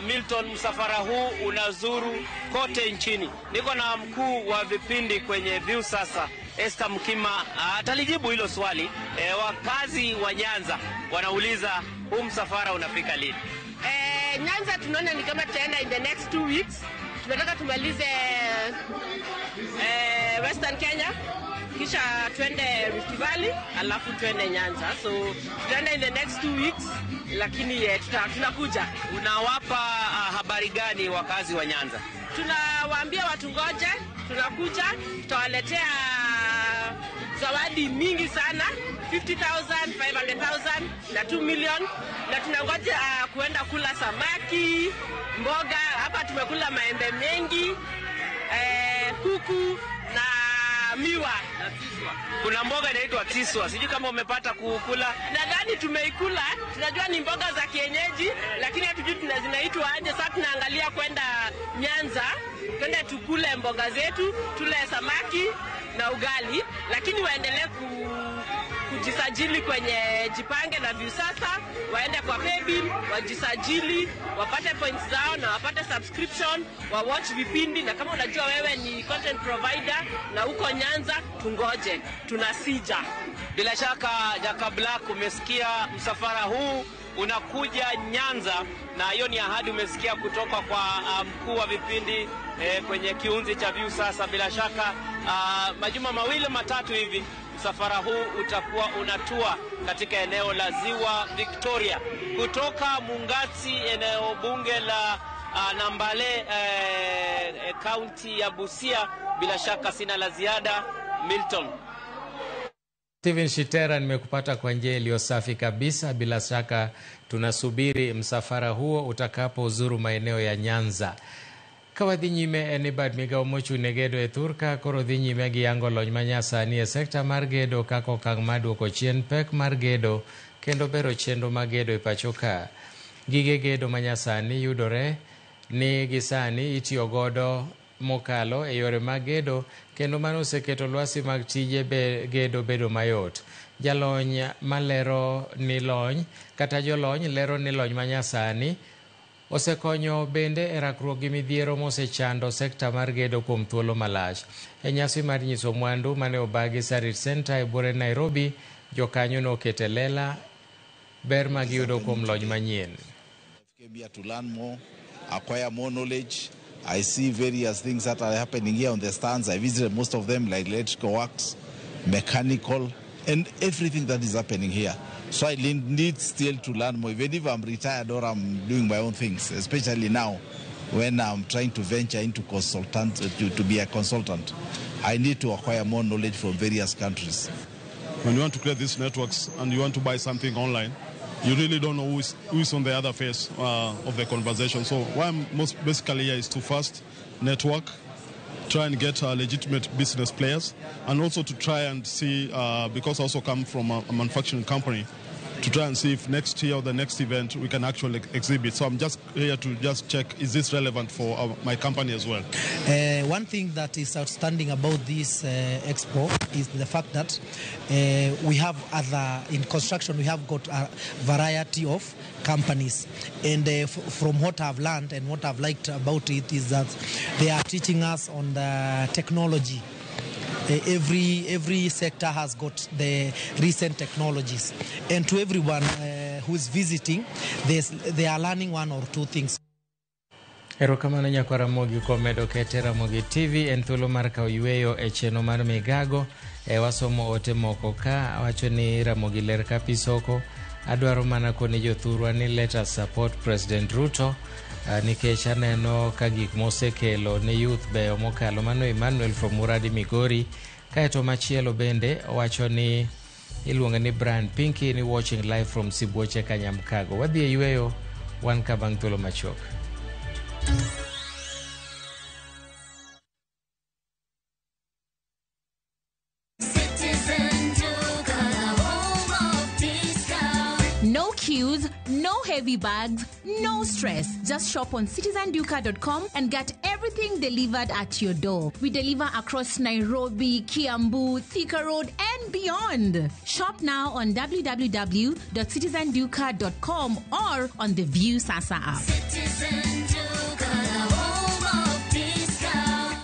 Milton, msafara huu unazuru kote nchini. Niko na mkuu wa vipindi kwenye Viusasa, Esther Mkima, atalijibu hilo swali. Wakazi wa Nyanza wanauliza huu msafara unafika lini? Nyanza tunaona ni kama tutaenda in the next 2 weeks. Tunataka tumalize Western Kenya, kisha twende Rift Valley, alafu twende Nyanza. So tutaenda in the next 2 weeks, lakini tunakuja. Unawapa habari gani wakazi wa Nyanza? Tunawaambia watu ngoje, tunakuja, tutawaletea zawadi mingi sana, 50,000, 500,000 na 2 million, na tunangoja kuenda kula samaki, mboga. Hapa tumekula maembe mengi, kuku na miwa. Kuna mboga inaitwa tiswa, sijui kama umepata kukula. Nadhani tumeikula, tunajua ni mboga za kienyeji, lakini hatujui zinaitwa aje. Sasa tunaangalia kwenda Nyanza, twende tukule mboga zetu, tule samaki na ugali, lakini waendelee kujisajili kwenye Jipange na Viusasa, waende kwa Paybill, wajisajili, wapate points zao na wapate subscription, wa watch vipindi. Na kama unajua wewe ni content provider na uko Nyanza, tungoje, tunasija. Bila shaka Jaka Black, umesikia msafara huu unakuja Nyanza, na hiyo ni ahadi umesikia kutoka kwa mkuu wa vipindi kwenye kiunzi cha Viusasa. Bila shaka majuma mawili matatu hivi msafara huu utakuwa unatua katika eneo la Ziwa Victoria kutoka Mungati, eneo bunge la Nambale, kaunti ya Busia. Bila shaka sina la ziada, Milton. Steven Shitera, nimekupata kwa njia iliyo safi kabisa. Bila shaka tunasubiri msafara huo utakapozuru maeneo ya Nyanza. Ka wadhi nyime en ni bad migawo mochung' ne gedo e thurka koro dhi nyime gi yango lony manyasani e sekta mar gedo kaka okang' mar duoko chien pek mar gedo kendo bero chenro mag gedo e pacho ka. Gige gedo manyasani yudore ni gi sani itiyo godo mokalo e yore mag gedo, kendo mano oseketo lwasi mag tije gedo bedo mayot. Jalony malero ni lony kata jolony lero ni lony manyasani osekonyo bende e rakruok gi midhiero mosechando sekta mar gedo kuom thuolo malach. E nyasi mar nyiso mwandu mane obagi Sarit Center e buore Nairobi, jokanyo noketo e lela ber magiyudo kuom lony manyien. Came here to learn more, acquire more knowledge. I see various things that are happening here on the stands. I visited most of them, like electrical works, mechanical, and everything that is happening here. So I need still to learn more, even if I'm retired or I'm doing my own things, especially now when I'm trying to venture into consultant, to be a consultant. I need to acquire more knowledge from various countries. When you want to create these networks and you want to buy something online, you really don't know who is on the other face of the conversation. So why I'm most basically here is to first network, try and get legitimate business players, and also to try and see, because I also come from a manufacturing company, to try and see if next year or the next event we can actually exhibit. So I'm just here to just check, is this relevant for my company as well? One thing that is outstanding about this expo is the fact that we have other, in construction, we have got a variety of companies. And from what I've learned and what I've liked about it is that they are teaching us on the technology. Every sector has got the recent technologies, and to everyone who is visiting, they are learning one or two things. Erokamano nyakwa Ramogi kuom medo kete Ramogi TV. En thuolo mar kawo yueyo e chenro mar migago. E wasomo ote moko ka wacho ni Ramogi ler ka pi soko. Adwaro mana koni jothurwa ni let us support President Ruto nikech aneno ka gik mosekelo ne youth beyo mokalo. Mano Emmanuel from Muradi, Migori. Kaeto machielo bende owacho ni iluonge ni Brian Pinky ni watching live from Sibuoche, Kanyamkago. Wadhi e yueyo wan ka bang' thuolo machuok. Citizen Duka, home of discount. No queues, no heavy bags, no stress. Just shop on citizenduka.com and get everything delivered at your door. We deliver across Nairobi, Kiambu, Thika Road, and beyond. Shop now on www.citizenduka.com or on the View Sasa app. Citizen Duka, home of discount.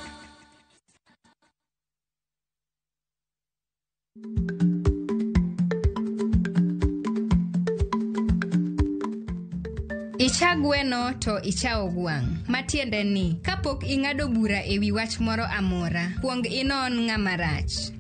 Icha gweno to ichawo gwang'. Matiende ni, kapok ing'ado bura e wi wach moro amora, kuong inon ng'ama rach.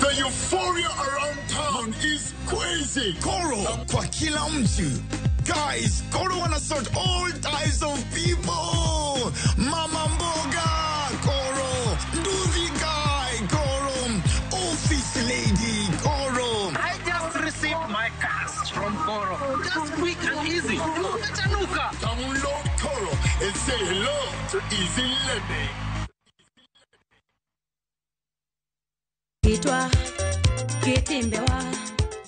The euphoria around town is crazy. Koro kwa kila mtu. Guys, Koro wanna sort all types of people. Mama mboga, Koro. Nduthi guy, Koro. Office lady, Koro. I just received my cash from Koro. Just quick and easy. Umechanuka. Download Koro and say hello to easy lending. Kitwa, kitimbewa.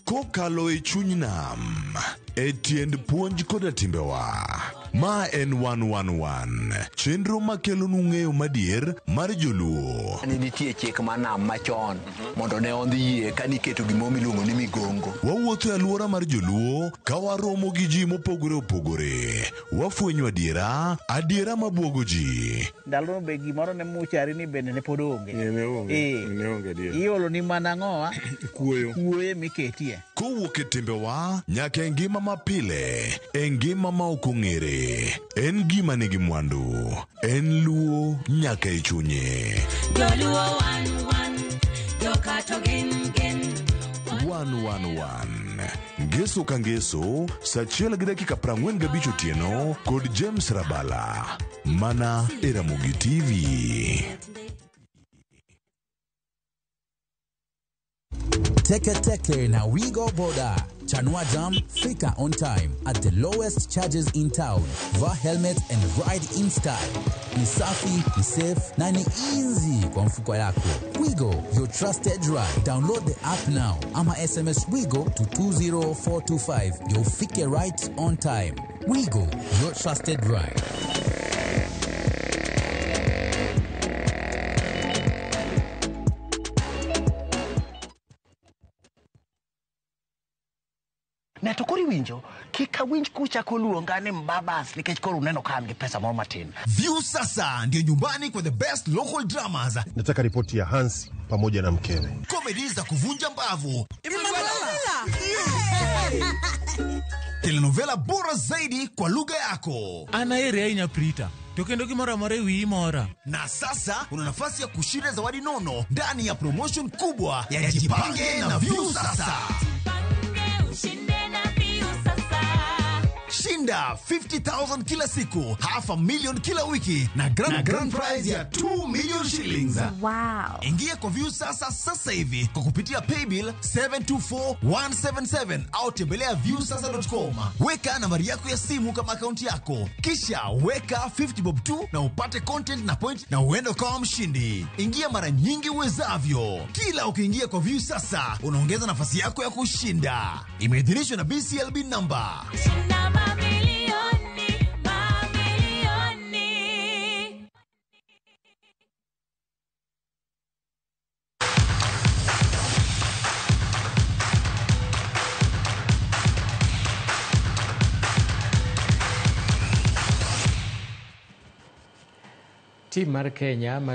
Kokalo e chuny nam, e tiend puonj koda timbewa. Ma en 111, chenro makelonu ng'eyo madier mar joluo. Ne nitie chik mar nam machon mondo ne ondhi yie ka niketo gimoro miluongo ni migongo. Wawuotho e alwora mar joluo ka waromo gi ji mopogore opogore. Wafwenyo adiera, adiera mabuogo ji. Ndalono be gimoro ne muchari ni bende ne pod onge. Iolo ni mana ang'owa? Kuoyo. Kuoyo miketie. Kowuok e timbewa nyaka e ngima mapile, e ngima ma ok ong'ere. En gima nigi mwandu, en luo nyaka e chunye. Joluo wan wan, joka to gin gin. 111 Ngeso ka ngeso, saa 1:45 otieno kod James Rabala, mana e Ramogi TV. Teke Teke na Wigo Boda. Chanua Jam, Fika on time at the lowest charges in town. Vaa helmet and ride in style. Ni safi, ni safe na ni easy kwa mfuko yako. Wigo, your trusted ride. Download the app now. Ama SMS Wigo to 20425. You'll fike right on time. Wigo, your trusted ride. Ne to koro iwinjo kik awinj kuchako luonga ni mbabas nikech koro uneno ka an gi pesa moro matin. View sasa ndio nyumbani kwa the best local dramas. Nataka ripoti ya Hans pamoja na mkewe. Comedy za kuvunja mbavu. Telenovela bora zaidi kwa lugha yako. Anaere ahinya Prita. To kendo gimoro amora e wiyi mora. Na sasa una nafasi ya kushinda zawadi nono ndani ya promotion kubwa ya Jipange na View Sasa. Shinda 50,000 kila siku, 500,000 kila wiki na grand prize ya 2 million shillings. Wow. Ingia kwa View Sasa sasa hivi kwa kupitia paybill 724177 au tembelea viewsasa.com. Weka nambari yako ya simu kama akaunti yako, kisha weka 50 bob tu na upate content na point na uende ukawa mshindi. Ingia mara nyingi uwezavyo. Kila ukiingia kwa View Sasa unaongeza nafasi yako ya kushinda. Imeidhinishwa na BCLB number. Shinda mamilioni, mamilioni. Tim mar Kenya